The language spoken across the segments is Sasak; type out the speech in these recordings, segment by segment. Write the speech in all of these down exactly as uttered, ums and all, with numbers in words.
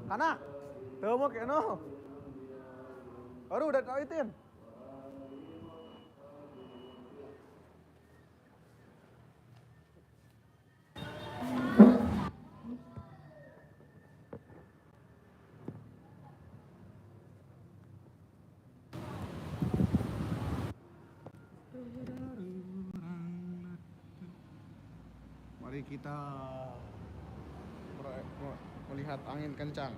Kana? Temu keno. Baru udah tau itin. Mari kita melihat angin kencang.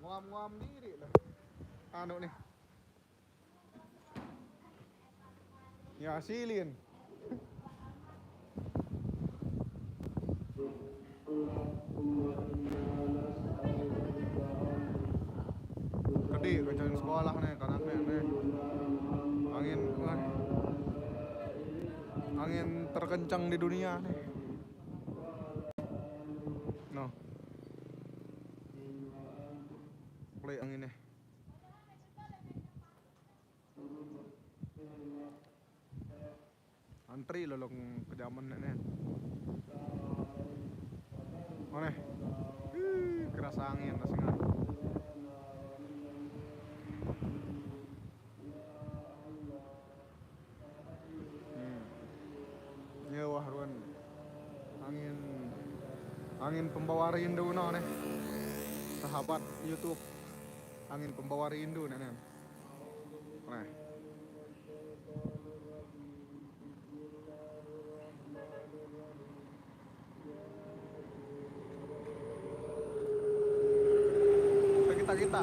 Nguam-nguam diri lah. Anu nih. Ya, silin. Gede kencang sekolah nih, kanaknya nih. Angin, wah. Angin terkencang di dunia nih. Noh. Play angin nih. Antri lolong ke zaman nenek. Mana? Ih, kerasa angin, masih nggak. Hmm. Ya, wah, ruan. Angin, angin pembawa rindu no nih. Sahabat YouTube, angin pembawa rindu nih, nih. Nah. Kita, kita, kita.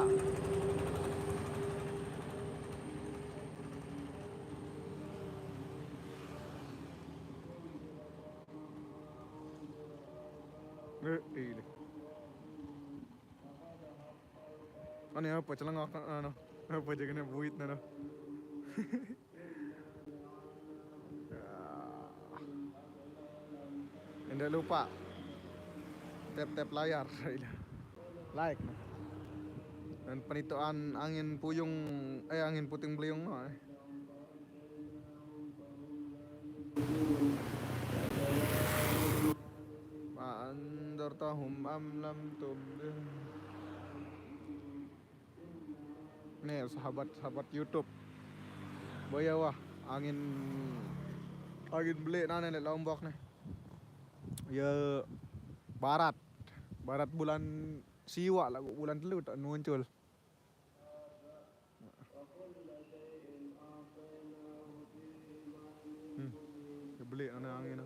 Eh, ini. Anu apa, celengak, anu. Apa aja kena buit, anu. Ndak lupa tap-tap layar, like. Dan penituan angin puyung, eh, angin puting beliung no, eh. Wa anzartahum am lam tunzir. Nih, sahabat-sahabat YouTube. Boya wah, angin, angin belik nane lek Lombok nih. Ya, barat. Barat bulan siwak lah, bulan telu tak muncul. Hmm, ya belik nane angin.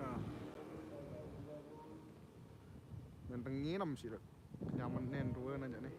Nah. Yang tenginem sih, Dok. Nyaman nen ruan aja nih.